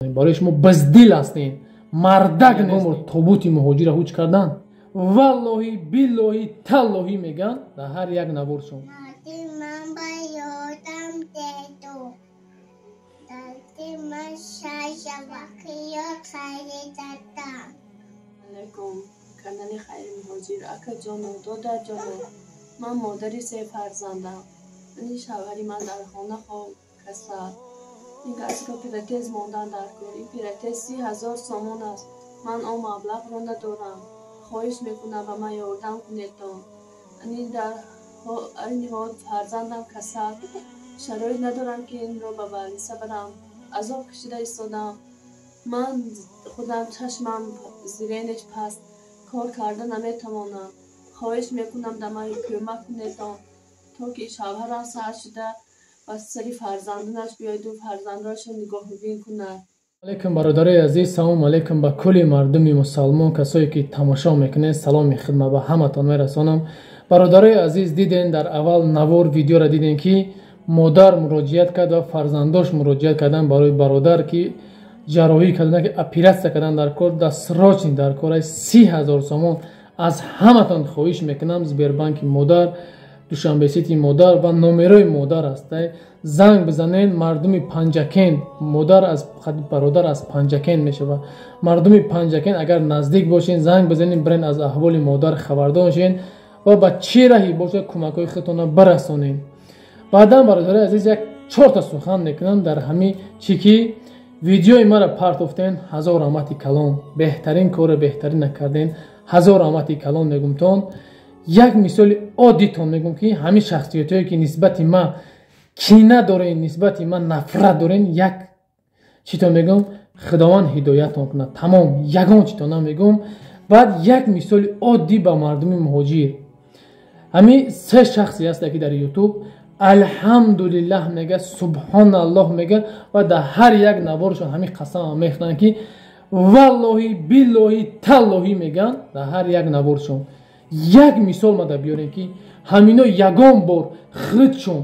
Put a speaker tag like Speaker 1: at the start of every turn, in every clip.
Speaker 1: Барои шумо бездил ҳастем, мардак нестем. Тобути муҳоҷира ҳуҷ кардан, валлоҳи, биллоҳи, таллоҳӣ меган дар ҳар як наворшон.
Speaker 2: Ман ба ёдам деду дарди ман шашава хиёр харидадам.
Speaker 3: Алайкум, канали Хайри Муҳоҷир, акаҷону додарҷону, ман модари се фарзандам. Ини шавҳари ман дар хона хоб, касал. Ин касро протез мондан дар кор. Ин протез 30 000 сомон аст. Ман он маблағро надорам. Хоҳиш мекунам, ба ман ёрдам кунедтон. Ини дар айни ҳол фарзандам касал, шароит надорам, ки инро ба больница барам. Азоб кашида истодам. Ман худам чашмам зрение ш паст, кор карда наметавонам. Хоҳиш мекунам, да ман кӯмак кунедтон, то ки шавҳарам саҳат шуда ба сари фарзандонаш биёяду фарзандонашро нигоҳубин кунад.
Speaker 1: Алейкум, бародарои азиз, салому алейкум ба кулли мардуми мусалмон, касое ки тамошо мекунед, саломи хидмат ба ҳаматон мерасонам. Бародарои азиз, диден, дар аввал навор, видеоро дидем, ки модар муроҷиат кард ва фарзандош муроҷиат кардан барои бародар, ки ҷарроҳӣ кардан, ки оператсия кардан дар кор, да срочный дар кора 30 000 сомон. Аз ҳаматон хоҳиш мекунам, Сбербанки модар, Душанбе Сити модар ва номерои модар аст, занг бизанед. Мардуми Панҷакент, модар аз бародар аз Панҷакент мешавад. Мардуми Панҷакент, агар наздик бошед, занг бизанед, бирен, аз аҳволи модар хабардор шед ва ба чӣ раҳе бошад, кӯмакҳои худтонро барасонед. Баъдан, бародари азиз, як чорта сухан мекунам дар ҳамин чӣ ки видеои маро партофтен. Ҳазор раҳмати калон, беҳтарин кори беҳтарин накарден, ҳазор раҳмати калон мегумтон. Як мисоли оддитон мегӯм, ки ҳамин шахсиятҳое ки нисбати ма кина дорен, нисбати ман нафрат дорен, як чито мегӯм: Худованд ҳидоятон кунад. Тамом, ягон чито намегӯм. Баъд як мисоли оддӣ ба мардуми муҳоҷир. Ҳамин се шахсе ҳаста, ки дар Ютуб алҳамдулиллаҳ мега, субҳоналлоҳ мега ва дар ҳар як наворшон ҳамин қасама мехӯранд, ки валлоҳи, биллоҳи, таллоҳӣ меган дар ҳар як наворшон. Як мисол мада биёрем, ки ҳамино ягон бор худшон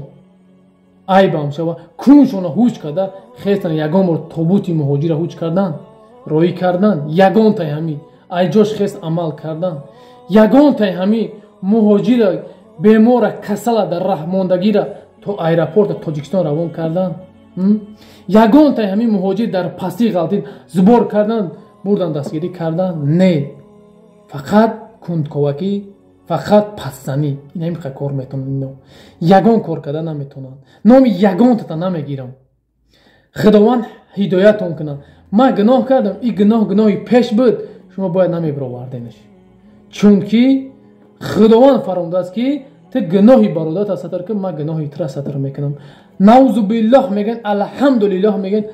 Speaker 1: айбам шава, куншона ҳуҷ карда хестан, ягон бор тобути муҳоҷира ҳуҷ кардан, роӣ кардан, ягонтай ҳами айҷош хест амал кардан, ягонтай ҳами муҳоҷира бемора, касала, дар раҳмондагира то аэропорта Тоҷикистон равон кардан, ягонтай ҳами муҳоҷир дар пастӣ ғалтид, сбор кардан, бурдан, дастгирӣ кардан? Не, фақат кундковакӣ, фақат пастзанӣ. Ин ҳамин кор метавонанд, ягон кор карда наметавонанд. Номи ягонтата намегирам. Худованд ҳидоятон кунад. Ман гуноҳ кардам, ин гуноҳ гуноҳи пеш буд, шумо бояд намебироварденаш, чунки Худованд фармудааст, ки ту гуноҳи бародарата сатр кун, ман гуноҳи тура сатр мекунам. Наузубиллоҳ мегӯянд, алҳамдулиллоҳ мегӯянд.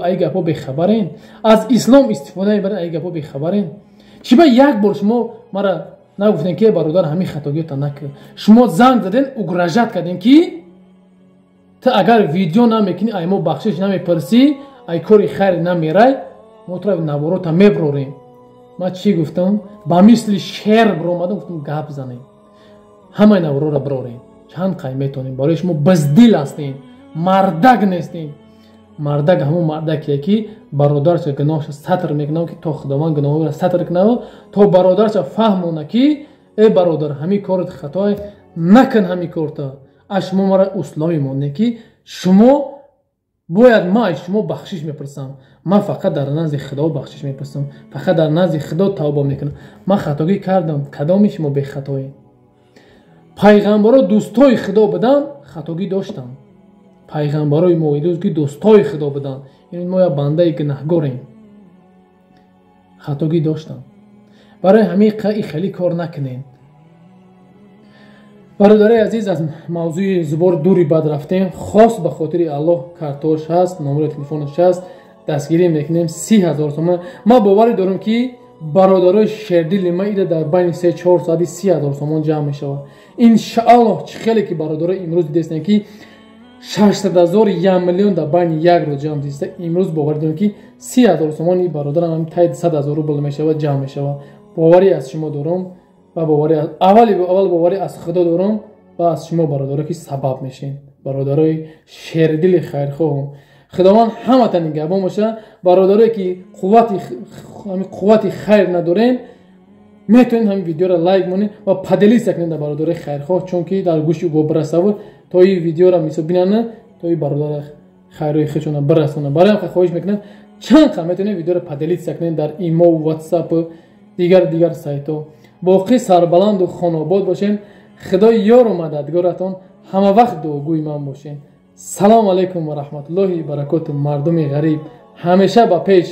Speaker 1: Ай гапҳо бехабарен, аз ислом истифода мебарен, ай гапҳо бехабарен. Чӣ ба як бор шумо мара нагуфтем, ки бародар, ҳамин хатогиёта накард? Шумо занг заден, угрожать кардем, ки ту агар видео намекунӣ, ай мо бахшиш намепурсӣ, ай кори хайр намерай, мо тура наворота меброрем. Ман чӣ гуфтам? Ба мисли шер биромадам, гуфтам: гап занем, ҳамаи наворора бирорем, чанд қай метонем. Барои шумо бездил ҳастем, мардак нестем. Мардак ҳамон мардакие, ки бародарша гуноҳша сатр мекунад, ки то Худованд гуноҳро сатр кунад, то бародарша фаҳмона, ки э бародар, ҳамин корот хатое, накун ҳамин корта. Аз шумо мара услови монде, ки шумо бояд, ман аз шумо бахшиш мепурсам. Ман фақат дар назди Худо бахшиш мепурсам, фақат дар назди Худо тавба мекунам. Ман хатогӣ кардам, кадоми шумо бехатоӣ? Пайғамбаро дӯстои Худо буданд, хатогӣ доштанд. Пайғамбарои мо имрӯз, ки дӯстои Худо буданд, ин мо як бандаи гунаҳгорем, хатогӣ доштанд. Барои ҳамин и хеле кор накунем. Бародари азиз, аз мавзӯи сбор дури бад рафтем. Хос ба хотири Аллоҳ, картош ҳаст, номери телефонаш ҳаст, дастгирӣ мекунем 30 000 сомон. Ман боварӣ дорам, ки бародарои шердили ман ида дар байни 3-4 соати 30 000 сомон ҷамъ мешавад, иншааллоҳ. Чӣ хеле ки бародарои имрӯз дидестем, ки 600 000, 1 миллион дар байни як рӯз ҷамъ диста, имрӯз боварӣ дорам, ки 30 000 сомони бародарам таи 100 000 рубл мешавад, ҷамъ мешавад. Боварӣ аз шумо дорам ва боварӣ аввали аввал боварӣ аз Худо дорам ва аз шумо, бародаро, ки сабаб мешед. Бародарои шердили хайрхоҳам. Худованд ҳамата нигаҳбон боша. Бародарое ки қуввати хайр надорен, метавонед ҳамин видеоро лайк монед ва поделиться кунед дар бародарои хайрхоҳ, чунки дар гӯши ӯ бирасаву то ин видеоро мисол бинанд, то ин бародари хайрои худшона бирасонанд. Барои ҳам хоҳиш мекунам, чанд қадр метавонед видеоро поделиться кунед дар имо, ватсап, дигар сайтҳо. Боқӣ сарбаланду хонобод бошем. Худои ёру мададгоратон, ҳама вақт дуогӯи ман бошем. Салому алайкум ва раҳматуллоҳи баракоту. Мардуми ғариб ҳамеша ба пеш.